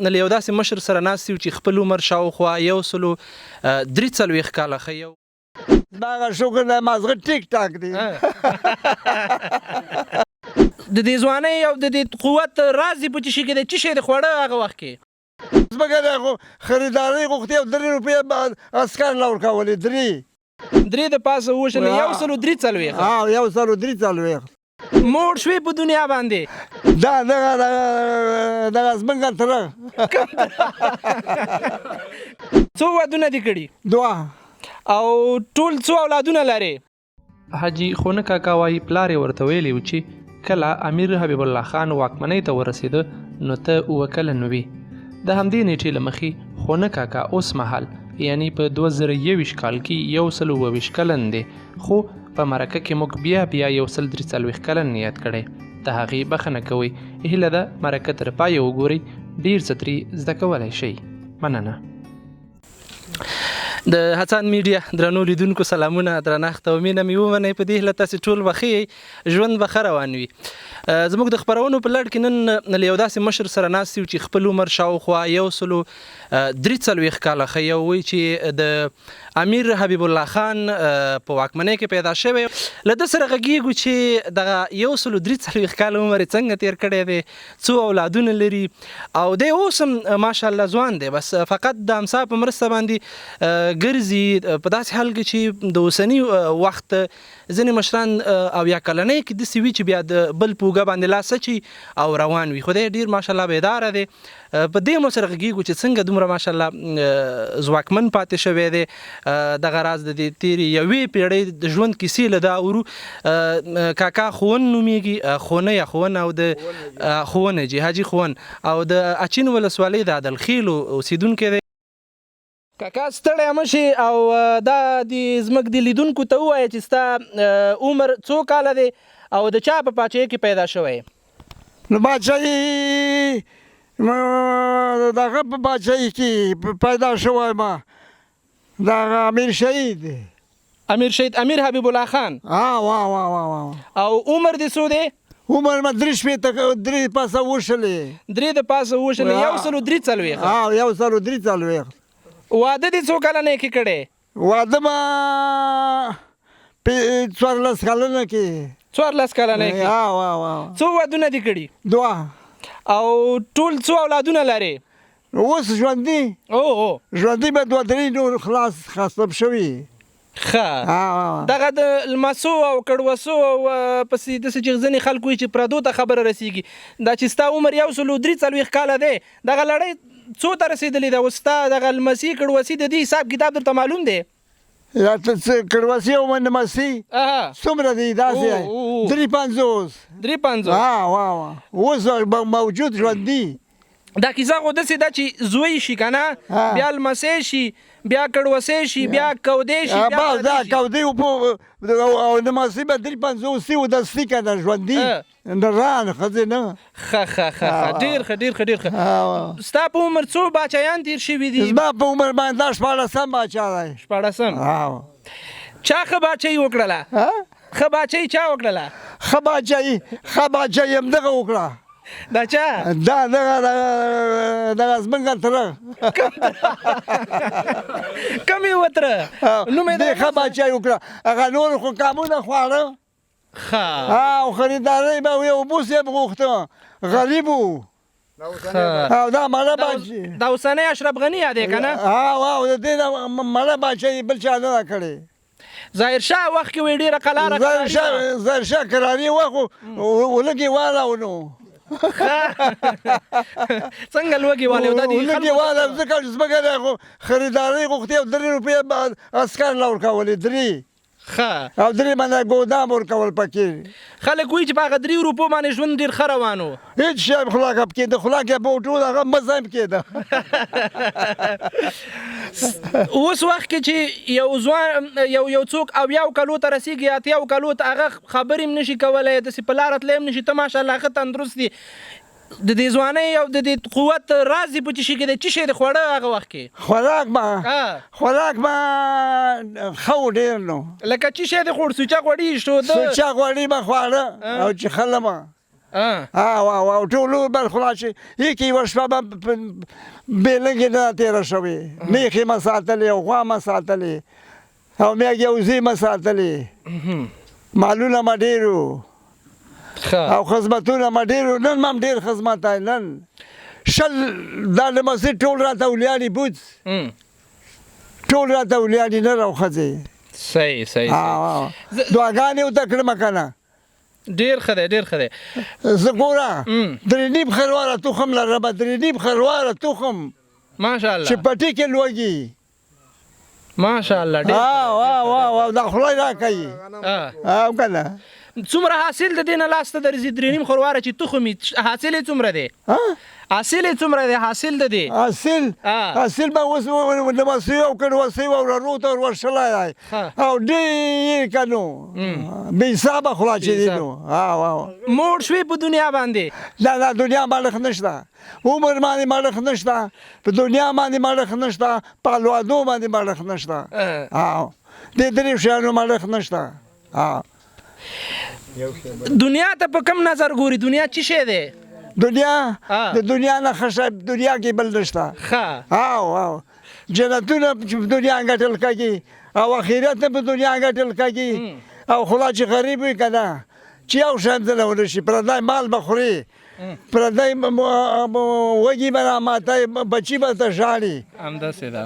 له یو داسې مشر سره ناست یو چې خپل عمر شاوخوا 143 کاله ښیي او زما هغه شکر دی، مازغه ټیک ټاک دی. د دې ځوانۍ او د دې قوت راز دې په څه شي کې دی؟ څه شی دې خوړه هغه وخت کې؟ ځمکه دی خو خریدارۍ غوښتې او 3 روپۍ عسکر له ورکولې، درې. درې د پاسه وشلې، 143. ها، 143. موړ شوې په دنیا باندې. دا دغه دغه زمونږ تره. څو ودونه دې کړي؟ دوه. او ټول څو اولادونه لرې؟ حاجي خونه کاکا وایي پلار یې ورته ویلي و چې کله امیر حبیب الله خان واکمنۍ ته ورسېده نو ته 7 کلن وې. د همدې نیټې له مخې خونه کاکا اوس مهال، یعنی په 2021 کال کې 127 کلن دی، خو په مرکه کې موږ بیا بیا 143 کلن یاد کړی، د هغې بخښنه کوئ. هیله ده مرکه تر پایه وګورئ، ډیر څه ترې زده کولی شئ. مننه. د هڅاند میډیا درنو لیدونکو سلامونه، درنښت او مینه مې ومنئ. په دې هیله تاسې ټول به ښه یئ، ژوند به ښه روان وي. زموږ د خپرونو په لړ کې نن له یو داسې مشر سره ناست یو چې خپل عمر شاوخوا 143 کاله ښیي او وایي چې د امیر حبیب الله خان په واکمنۍ کې پیدا شوی. له ده سره غږیږو چې دغه 143 کاله عمر یې څنګه تیر کړی دی، څو اولادونه لري او دی اوس هم ماشاءالله ځوان دی، بس فقط د امسا په مرسته باندې ګرځي، په داسې حال کې چې د اوسني وخت ځینې مشران 70 کلنۍ کې داسې وي چې بیا د بل په اوږه باندې لاس اچوي او روان وي، خو دی ډېر ماشاءالله بیداره دی. په دې مو سره غږیږو چې څنګه دومره ماشاءالله ځواکمن پاتې شوی دی. دغه راز د دې تېرې یوې پیړۍ د ژوند کیسې له ده اورو. کاکا ښوون نومیږي، ښونه یا ښوون او د ښوونه جي، حاجي ښوون، او د اچین ولسوالۍ د عدلخېلو اوسېدونکی دی. کاکا، ستړی مه شې او دا د زموږ د لیدونکو ته ووایه چې ستا عمر څو کاله دی او د چا په پاچهۍ کې پیدا شوی؟ نو باچهي دغه په باچهي کې پیدا شوی ما، دغه امیر شهید. امیر شهید امیر حبیب الله خان. ها، وا وا وا وا. او عمر دې څو دی؟ عمر ما 63، درې پاسه وشلې. درې د پاسه وشلې، 143. ها، 143. واده دې څو کلنۍ کې کړی؟ واده ما 14 کلنه کې. 14 کلنۍ کې. ها، وا وا. څو ودونه دې کړي؟ دوه. او ټول څو اولادونه لرې؟ اوس ژوندي؟ او او. ژوندي به دوه درې، نور خلاص ختم شوي. ښه، دغه د لمسو او کړوسو او پسې داسې چې ځینې خلک وایي چې پردو ته خبره رسیږي، دا چې ستا عمر 143 کاله دی، دغه لړۍ څو ته رسېدلې ده اوس؟ ستا دغه لمسي کړوسي د دې حساب کتاب درته معلوم دی؟ یا ته څه کړوسي او لمسي څومره دي داسې؟ 53. 53. ها، وا وا، اوس موجود ژوندي. دا کیسه خو داسې ده چې زوی شي که نه، بیا لمسی شي، بیا کړوسی شي، بیا کودی شي، بیا بس دا کودی او لمسی به 53 و دستي که نه ژوندي نران ښځې نه. ښه ښه ښه ښه، ډېر ښه، ډېر ښه، ډېر ښه. ستا په عمر څو باچایان تېر شوي دي؟ زما په عمر باندې دا 16م باچا دی. 16م. چا ښه باچایي وکړله؟ ښه باچایي چا وکړله؟ ښه باچایي، ښه باچایي همدغه وکړه. دا چا؟ دا دغه دغه زمونږ تره. کوم یو تره؟ نوم یې؟ ښه باچایي وکړه، هغه نور خو کامونه خواړه. ښه. او خریدارۍ به یو بوس یې غوښته، غریب و. او دا مړه باچي. دا اوسنی اشرف غني یادې که نه؟ ها، او د دې مړه باچایي بل چا نه ده کړې. ظاهر شاه وخت کې وې ډېره قلاره. ظاهر شاه، ظاهر شاه کراري وه، خو ولږې والا و نو. څنګه لوږې والې؟ دا دي لوږې والا ځکه چې ځمکه دی خو خریدارۍ غوښتې او 3 روپۍ عسکر له ورکولې، درې. او درې باندې ګودام ورکول پکې. خلک وایي چې په هغه 3 روپو باندې ژوند ډېر ښه روان و. هېڅ شی هم خوراک هم کېده، خوراک یې په ټول هغه مزه هم کېده. اوس وخت کې چې یو ځوان یو څوک 70 کلو ته رسېږي، 80 کلو ته، هغه خبرې هم نشي کولی، داسې په لاره تللی هم نشي، ته ماشاءالله ښه تندرست دي. د دې ځوانۍ او د دې قوت راز دې په څه شي کې دی؟ څه شی دې خوړه هغه وخت کې؟ خوراک ما ښه و ډېر نو. لکه څه شی دې خوړ؟ سوچه غوړي، شوده؟ سوچه غوړي ما خواړه او چې خلمه. او او او ټول عمر خلا چې یکې یوه شپه به بې لږې نه تېره شوې. میښې مه ساتلې او غوا مه ساتلې او میږې او وزې مه ساتلې. مالونه مه ډېر وو او خدمتونه مه ډېر وو. نن مه هم ډېر خدمت دی. نن 20 دا د مسجد ټول راته ولیاړي بوڅ ټول راته ولیاړي نر او ښځې. صحیح صحیح. دعاګانې ورته کړمه که نه. ډېر ښه دی، ډېر ښه دی. زه ګوره 3.5 خرواره تخم لرم، 3.5 خرواره تخم ماشاءالله چې پټي کې لوږي. ماشاءالله ډېر. او دا خدای راکوي. او که نه څومره حاصل د دې نه لاسته درځي؟ 3.5 خرواره چې تخم وي حاصل یې څومره دی؟ حاصل یې څومره دی؟ حاصل د دې حاصل حاصل به اوس لمسیو او کړوسیو او وررو ته ورشلی دی او ډېر که نو بې حسابه خلا چې دي نو. موړ شوې په دنیا باندې؟ نه نه، دنیا مړښت نشته، عمر باندې مړښت نشته، په دنیا باندې مړښت نشته، په الوادو باندې مړښت نشته. دې درې شیانو مړښت نشته. دنیا ته په کوم نظر ګوري؟ دنیا چی شی دی؟ دنیا د دنیا نه ښه شی دنیا کې بل نشته. او جنتونه په دنیا ګټل کېږي او اخرت نه په دنیا ګټل کېږي. او خلا چې غریب وي که نه چې یو شی هم ځنه ونه شي، پردی مال به خوري، پردی وږي به راماتوي، بچي به ورته ژاړي. همداسې ده.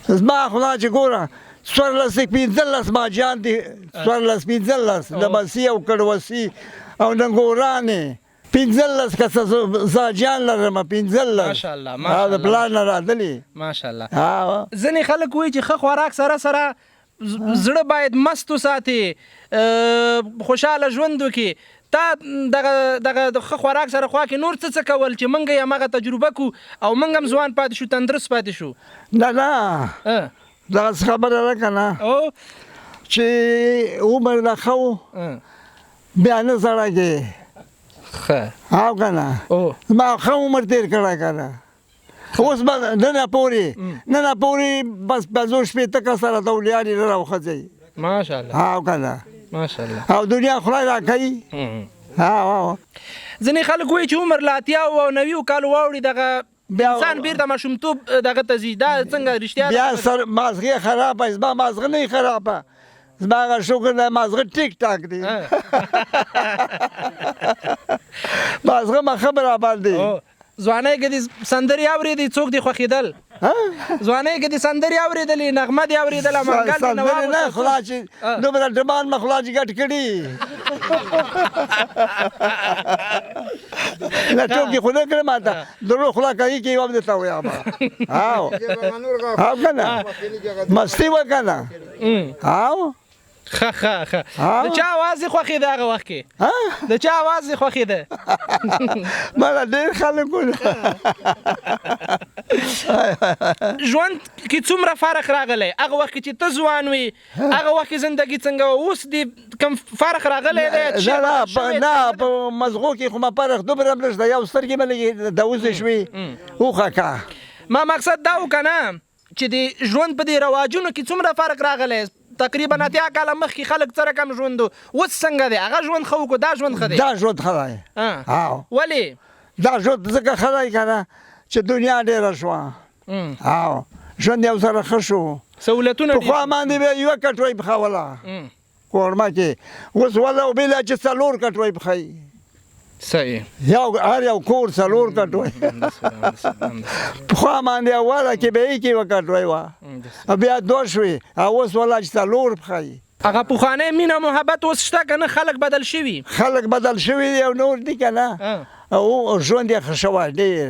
زما خلا چې ګوره 14 15 ماجیان دي، 14 15 لمسي او کړوسي او ننګورانې 15 کسه زاجیان لرم. 15 ماشاءالله ماشاءالله د پلار نه راغلي. ماشاءالله. ځینې خلک وایي چې ښه خوراک سره سره زړه باید مست وساتي، خوشحاله ژوند وکړي. تا دغه دغه د ښه خوراک سره خوا کې نور څه څه کول چې موږ یې هماغه تجربه کړو او موږ هم ځوان پاتې شو، تندرست پاتې شو؟ نه نه، دغسې خبره ده که نه چې عمر د ښه و بیا نه زړګې. ښه. او که نه ما ښه عمر تېر کړی که نه. اوس به ننه پورې بس 65 کسه راته ولیاړي نر او ښځې. ماشاءالله. او که نه ماشاءالله. او دنیا خدای راکوي. ځینې خلک وایي چې عمر له 80 او 90 کالو واوړي دغه انسان بیرته ماشومتوب دغه ته ځي. دا څنګه رښتیا ده؟ بیا سر مازغې خرابه، زما مازغه نه خرابه، زما هغه شکر دی مازغه ټیک ټاک دی. مازغه ما ښه برابر دی. ځوانۍ کې دې سندرې اورېدې، څوک دې خوښېدل؟ ځوانۍ کې دې سندرې اورېدلې، نغمه دې اورېدله، منګل دې نه سندرې نه، خلا چې دومره ډمان مې خلا چې ګټ کړي. نه ټوکې خو نه کړې ماته درو خلا کوي کې یو هم درته ووایم. او او که نه مستي وه که نه. او ښه ښه ښه. د چا اواز دې خوښېده هغه وخت کې؟ د چا اواز دې خوښېده؟ ماله ډېر خلک وو. ژوند کې څومره فرق راغلی هغه وخت کې چې ته ځوان وې، هغه وخت کې زندګي څنګه وه، اوس دې کوم فرق راغلی دی؟ نه نه، په مزغو کې خو ما فرق دومره هم نشته، یو سترګې مې لږې دوزې شوې وخه که. ما مقصد دا و که نه چې د ژوند په دې رواجونو کې څومره فرق راغلی؟ تقریبا 80 کاله مخکې خلک څه رقم ژوند و، اوس څنګه دی؟ هغه ژوند ښه و که دا ژوند ښه دی؟ دا ژوند ښه دی. ولې؟ دا ژوند ځکه ښه دی که نه چې دنیا ډېره شوه. او ژوند یو سره ښه شو، سهولتونه پخوا باندې به یوه کټوۍ پخوله قورمه کې، اوس وله وبېله چې 4 کټوۍ پخوي. صحیح. یو هر یو کور 4 کټوۍ. پخوا باندې اوله کې به یې کې یوه کټوۍ وه، بیا 2 شوې، او اوس ولا چې 4 پخوي. هغه پخوانی مینه محبت اوس شته که نه؟ خلک بدل شوي. خلک بدل شوي دي او نور دي که نه، او ژوند یې ښه شوی ډېر.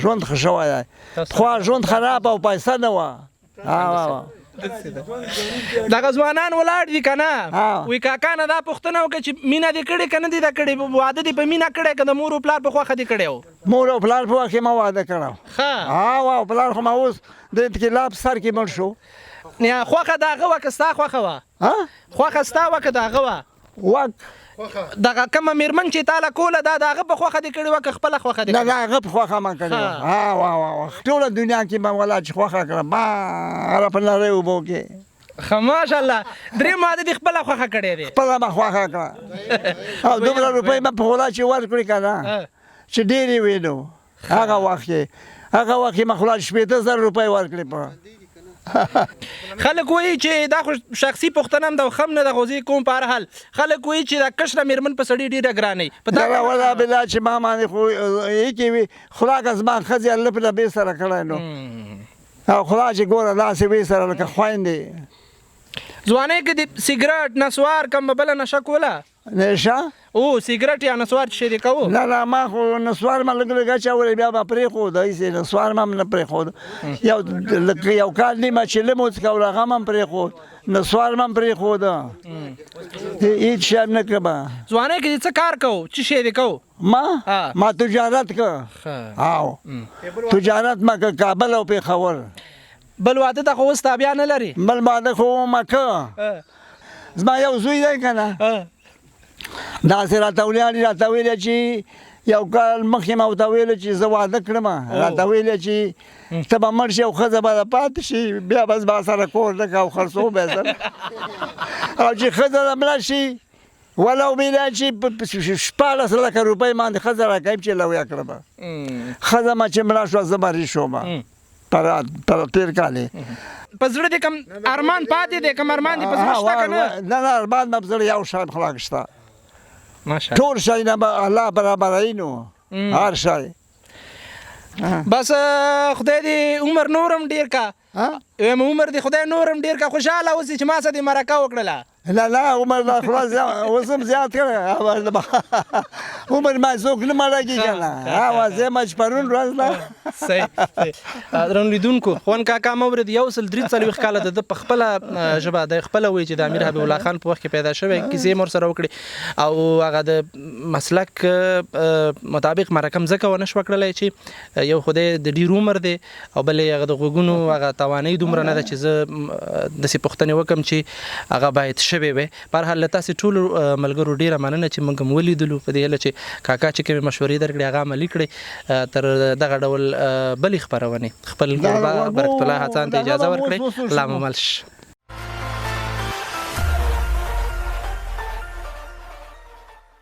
ژوند ښه شوی دی. پخوا ژوند خراب او پیسه نه وه. دغه ځوانان ولاړ دي که نه، وایي کاکا نه دا پوښتنه وکړه چې مینه دې کړې که نه دې ده کړې، واده دې په مینه کړی که د مور او پلار په خوښه دې کړی و؟ مور او پلار په خوښه ما واده کړی. ښه. او پلار خو ما اوس د انقلاب سر کې مړ شو. نه خوښه د هغه وه که ستا خوښه وه؟ خوښه ستا وه که د هغه وه؟ وک دغه کومه مېرمن چې تا له کوله دا د هغه په خوښه دې کړې وه که خپله خوښه دې؟ نه، د هغه په خوښه ما کړې وه. ټوله دنیا کې ما ولا چې خوښه کړه، باره په نری اوبو کې. ښه ماشاءالله، دریم واده دې خپله خوښه کړی دی؟ خپله ما خوښه کړه او دومره روپۍ ما په خوله چې ورکړې که نه چې ډېرې وې، نو هغه وخت کې ما خوله 60,000 روپۍ ورکړې. په خلک وایي چې دا خو شخصي پوښتنه هم ده او ښه هم نه ده، خو زه یې کوم. په هر حال خلک وایي چې دا کشره مېرمن په سړي ډېره ګرانه وي. په دا ولا بلا چې ما باندې خو یې کې وي، خلا که زما ښځې الله په نبي سره کړی نو او خلا چې ګوره داسې وي سره لکه خویندې. ځوانۍ کې د سیګرټ نسوار کوم بله نشه کوله؟ نشه؟ او سیګرټ یا نسوار چې شی دې کوو؟ نه نه، ما خو نسوار ما لږ لږ اچولی، بیا ما پرېښود. هېڅ نسوار ما هم نه پرېښود. یو کال نیمه چلم وڅکول، هغه ما هم پرېښود، نسوار ما هم پرېښود، هېڅ شی هم نه کړم. ځوانۍ کې دې څه کار کوو، څه شی دې کوو؟ ما ما تجارت که، او تجارت ما که کابل او پېښور. بل واده ته خو اوس تابیا نه لرې؟ بل واده خو ما که زما یو زوی دی که نه، داسې راته ولیاړي، راته ویلی چې یو کال مخکې ما ورته ویل چې زه واده کړم، راته ویلی چې ته به مړ شې او ښځه به پاتې شي، بیا به زما سره کور نه کوه او خرڅوم به یې سره، او چې ښځه به مړه شي ولو بلا چې 16 لکه روپۍ باندې ښځه راکوي چې لویه کړم. ښځه ما چې مړه شوه زه مریض شوم پر تېر کال. په زړه دې کوم ارمان پاتې دی؟ کوم ارمان دې په زړه شته که نه؟ نه نه، ارمان مې په زړه یو شی خلاق شته، ټول شیونه به الله برابروي، نو هر شی. بس خدای دې عمر نور هم ډېر کا، وایم عمر دې خدای نور هم ډېر کا، خوشحاله اوسې چې ما سره دې مرکه وکړله. نه نه، عمر دا خلاص اوس هم زیات کړی، عمر ما څوک نه مړه کېږي که نه، زه ما چې پرون ورځ ده. صحیح صحیح. درنو لیدونکو، خون کاکا مه اورېد، 143 کاله د ده په خپله ژبه دی خپله وایي چې د امیر حبیب الله خان په وخت کې پیدا شوی، کیسې مې ورسره وکړې او هغه د مسلک مطابق مرکه هم ځکه ونه شوه کړلی چې یو خو دی د ډېر عمر دی او بل یې هغه د غوږونو هغه توانایي دومره نه ده چې زه داسې پوښتنې وکړم چې هغه باید شوې وي. په هر حال له تاسې ټولو ملګرو ډېره مننه چې موږ هم ولیدلو، په دې هیله چې کاکا چې کومې مشورې درکړې هغه عملي کړئ. تر دغه ډول بلې خپرونې خپل کوربه برکت الله هڅاند ته اجازه ورکړئ. الله مو مل شه.